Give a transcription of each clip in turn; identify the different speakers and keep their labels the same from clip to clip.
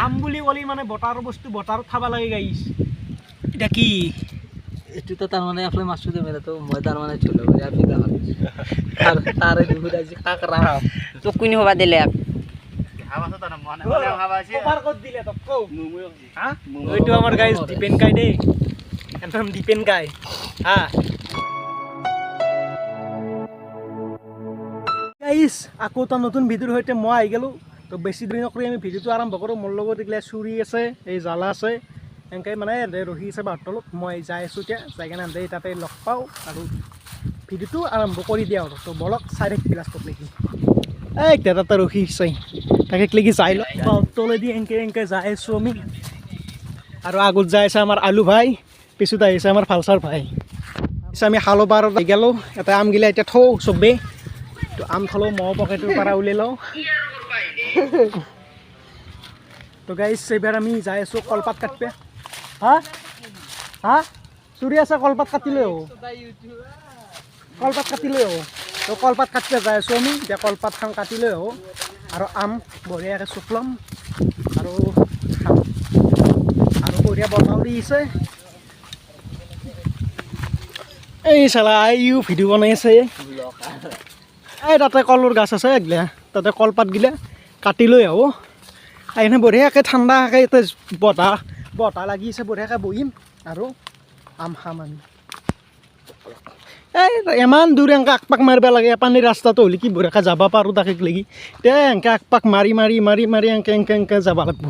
Speaker 1: আম বুলি ক'লে মানে বতাৰৰ বস্তু বতাৰত খাব লাগে গাইছ। এটা কি
Speaker 2: এইটোতো তাৰমানে আপোনাৰ মাছটো মেলাটো মই তাৰমানে চলো আপনি তাৰে দুখুত আজি কাকৰা
Speaker 3: তোক কোনে হবা দিলে?
Speaker 1: এইটো আমাৰ গাইছ দীপেন কাই দেই, একদম দীপেন কাই। হা গাইছ, আকৌ এটা নতুন ভিডিঅ'ৰ সৈতে মই আহি গ'লোঁ। তো বেছি দেৰি নকৰি আমি ভিডিঅ'টো আৰম্ভ কৰোঁ। মোৰ লগত এইগিলা চুৰি আছে, এই জ্বালা আছে, এনেকৈ মানে ৰখি আছে বাহঁৰ তলত। মই যাই আছোঁ এতিয়া, যাই কিনে এহেঁতে তাতে লগ পাওঁ আৰু ভিডিঅ'টো আৰম্ভ কৰি দিয়া আৰু। তো বলক চাই থাকিবি লাষ্টত নেকি। এই এতিয়া তাতে ৰখি আছে, তাকে লাগি যাই লওঁ। বাহঁৰ তলেদি এনেকৈ এনেকৈ যাই আছোঁ আমি। আৰু আগত যাই আছে আমাৰ আলু ভাই, পিছত আহিছে আমাৰ ফালচাৰ ভাই। পিছে আমি শালবাৰত আহি গ'লোঁ। এটা আমগিলা এতিয়া থওঁ চবেই। তো আম থলোঁ, ময়ো পকেটৰ পৰা উলিয়াই লওঁ। তো গাইছ, এইবাৰ আমি যাই আছোঁ কলপাত কাটবে। হা হা চুৰি আছে, কলপাত কাটি লৈ আহোঁ, কলপাত কাটি লৈ আহোঁ। তো কলপাত কাটিব যাই আছোঁ আমি। এতিয়া কলপাতখন কাটি লৈ আহোঁ আৰু আম বঢ়িয়াকৈ চুক ল'ম আৰু খাম। আৰু বঢ়িয়া বতাহও দি আছে। এই চালা ইও ভিডিঅ' বনাই আছে। এই তাতে কলৰ গাছ আছে এইগিলা, তাতে কলপাতগিলা কাটি লৈ আহোঁ। আহিনে বঢ়িয়াকৈ ঠাণ্ডাকৈ ইয়াতে বতাহ বতাহ লাগি আছে, বঢ়িয়াকৈ বহিম আৰু আম খাম আমি। এই ইমান দূৰ এনেকৈ আগপাক মাৰিব লাগে, পানীৰ ৰাস্তাটো হ'লে কি বঢ়িয়াকৈ যাব পাৰোঁ তাকে লাগি। এতিয়া এনেকৈ আগপাক মাৰি মাৰি মাৰি মাৰি এনেকৈ এনেকৈ এনেকৈ যাব লাগিব।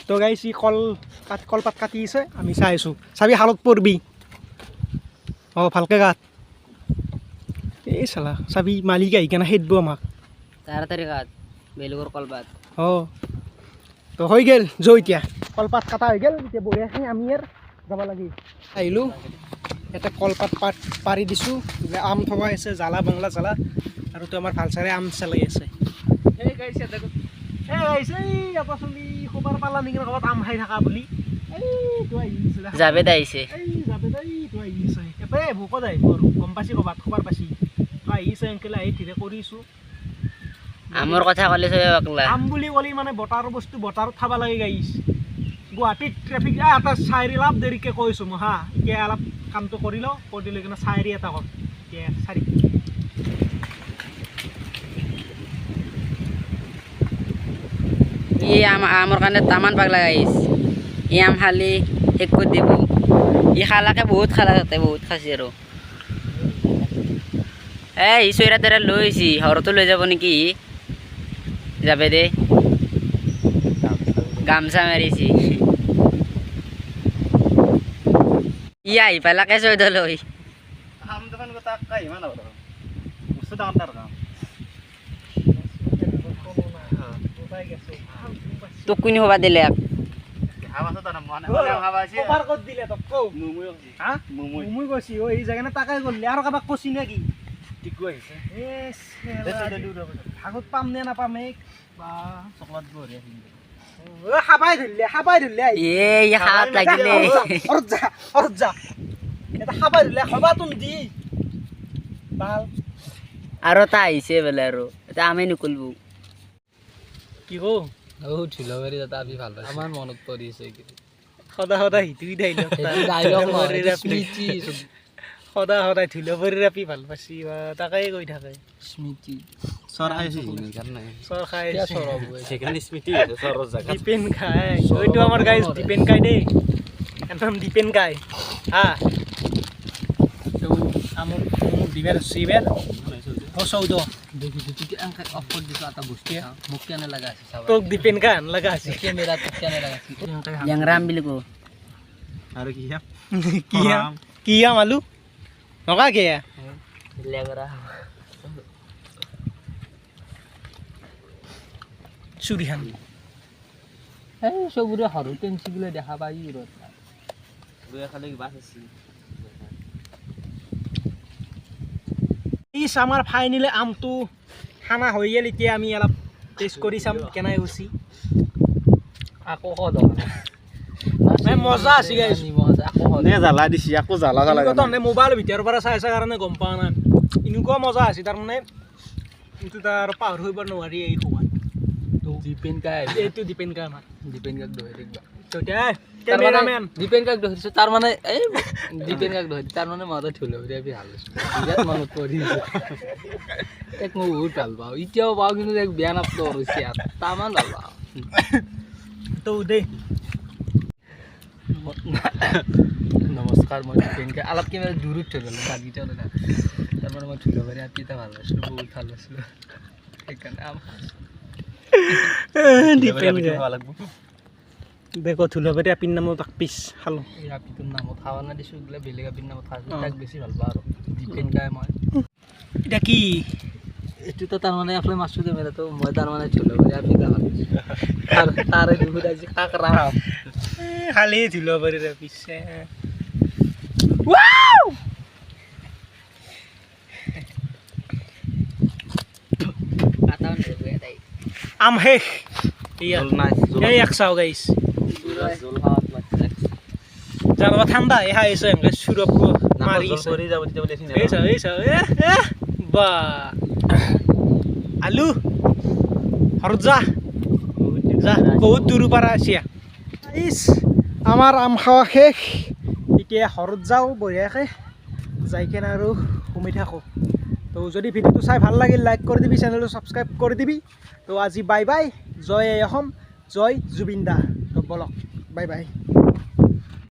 Speaker 1: তো গাইছ, ই কলপাত কাটি আছে, আমি চাই আছোঁ। চাবি শালত পৰবি, অঁ ভালকৈ কাট। এই চালা চাবি মালিক আহি কেনে খেদব আমাক।
Speaker 3: তাড়াতাড়ি কাট, বেলেগৰ কলপাত।
Speaker 1: অঁ তো হৈ গ'ল যৌ, এতিয়া কলপাত কাটা হৈ গ'ল। এতিয়া বঢ়িয়াকৈ আমি আৰু যাব লাগি আহিলোঁ। এটা কলপাত পাত পাৰি দিছোঁ, আম থকা আছে, জ্বালা বাংলা জ্বালা। আৰু তো আমাৰ ভাল চাৰে আম চেলাই আছে। এই এটা চলি খবৰ পালা নেকি ক'ৰবাত আম খাই থকা বুলি? এইটো আহিছে,
Speaker 3: জাবেদ আহিছে।
Speaker 1: এই জাবেদ এইটো আহিছে। এপে ভোকত আহিব আৰু গম পাইছি, ক'ৰবাত খবৰ পাইছি। তো আহিছে এংকেলে আহি ধীৰে কৰিছোঁ।
Speaker 3: আমৰ কথা ক'লে চবে পাগলা।
Speaker 1: আম বুলি ক'লে মানে বতাৰৰ বস্তু বতাৰত খাব লাগে গাইছ। গুৱাহাটীত ট্ৰেফিক এটা চাইৰি অলপ দেৰিকৈ কৈছোঁ মই। হা এতিয়া অলপ কামটো কৰি লওঁ, কৰি লৈ কিনে চাইৰি এটা ক'ম। এতিয়া চাৰি
Speaker 3: ই আম আমৰ কাৰণে তামান পাগলা গাইছ। ই আম খালি শেষ কৰি দিব। ই খালাকে বহুত খালা, তাতে বহুত খাইছে আৰু। এই ই চৈৰা তেৰা লৈ আহিছি, ঘৰতো লৈ যাব নেকি? যাবে দে, গামছা মাৰিছি। ই আহি পেলাকে চৈদলৈ। তোক কোনে হবা দিলে?
Speaker 1: ভাগত পাম নে নাপাম? খাবাই ধৰিলে, খাবাই ধৰিলে।
Speaker 3: এই হাত লাগিলে।
Speaker 1: যা এটা খাবাই ধৰিলে, খাবাটোন দি ভাল।
Speaker 3: আৰু এটা আহিছে বোলে, আৰু এটা আমি নকলব
Speaker 1: কি কো।
Speaker 2: ঢিলবাৰী দাদা আমি ভাল পাইছোঁ, আমাৰ মনত পৰিছে।
Speaker 1: সদায় সদায় সিটোই ডাইলগ,
Speaker 2: স্মৃতি।
Speaker 1: সদায় সদায় ঢিলবাৰী ৰাপি ভাল পাইছি বা তাকেই কৈ থাকে।
Speaker 2: স্মৃতি
Speaker 1: চৰ খাই দীপেন খাই। এইটো আমাৰ গাইজ দীপেন কাই দেই, একদম দীপেন কাই। হা তো আমুক দিবাৰ এইবাৰ চৌদ তোক দীপেন কাই লগা আছে।
Speaker 3: লেংৰাম বুলি কো।
Speaker 1: আৰু কি কি আম আলু নকা কি
Speaker 3: লেংৰা
Speaker 1: চুৰিহান।
Speaker 2: এই চবৰে সৰু টেঞ্চিগিলা দেখা পাই।
Speaker 1: ইছ আমাৰ ফাইনেলি আমটো খানা হৈ গ'ল। এতিয়া আমি অলপ টেষ্ট কৰি চাম কেনে হৈছে।
Speaker 2: আকৌ
Speaker 1: মজা আছে গাইছ।
Speaker 4: জ্বালা দিছি আকৌ জ্বালা জ্বালা।
Speaker 1: মোবাইল ভিতৰৰ পৰা চাই আছে কাৰণে গম পোৱা নাই। এনেকুৱা মজা আছে তাৰমানে, কিন্তু তাৰ পাহৰিব নোৱাৰি এই সোৱাদ। তো
Speaker 2: দীপেন কাই
Speaker 1: এইটো দীপেন কা আমাৰ
Speaker 2: দীপেন কাক দহি দেখবা
Speaker 1: তো এতিয়া কেমেৰামেন
Speaker 2: দীপেন কাক দহি দিছো তাৰ মানে এই দীপেন কাক দহি তাৰ মানে মই ঢোলবৰীয়া আপি ভাল পাইছোঁ, বিৰাট মনত পৰিছে। তাক মই বহুত ভাল পাওঁ, এতিয়াও পাওঁ, কিন্তু তাক বেয়া নাপাওঁ আৰু তামান ভাল পাওঁ।
Speaker 1: তো দে
Speaker 2: নমস্কাৰ, মই দীপেন কা অলপ কিবা দূৰত থৈ গ'লো দাঁতকেইটা ওলাই নাই। তাৰমানে মই ঢোলবৰীয়া আপি এটা ভাল পাইছিলোঁ, বহুত ভাল পাইছিলোঁ, সেইকাৰণে
Speaker 1: দীপেন দেখো ঢোলবৰীয়া আপিৰ নামত এক পিচ খালোঁ।
Speaker 2: এই আপিটোৰ নামত খাৱা নাই দিছোঁ, এইগিলা বেলেগ আপিৰ নামত খাইছোঁ, তাক বেছি ভাল পাওঁ আৰু দীপেন কাই মই।
Speaker 1: এতিয়া কি
Speaker 2: এইটোতো তাৰমানে এপ্লাই মাৰছোঁ কেমেৰাটো, মই তাৰমানে ঢোলবৰীয়া আপি এটা ভাল পাইছোঁ। তাৰে দুখত আজি কাক ৰাম
Speaker 1: খালি ঢোলবৰীয়া পিছে আম শেষ। এই এক চাওঁ গাইছ, জানোবা ঠাণ্ডা এই খাই আছে, এনেকৈ চুৰপ মাৰি আছে। এই চাওঁ, এই চাওঁ, এ বা আলু ঘৰত যা যা, বহুত দূৰৰ পৰা আহিছে। ইছ আমাৰ আম খোৱা শেষ, এতিয়া ঘৰত যাওঁ বঢ়িয়াকৈ, যাই কেনে আৰু ঘুমি থাকোঁ। তো যদি ভিডিঅ'টো চাই ভাল লাগিল লাইক কৰি দিবি, চেনেলটো ছাবস্ক্ৰাইব কৰি দিবি। তো আজি বাই বাই, জয় আই অসম, জয় জুবিন দা। তো বলক, বাই বাই।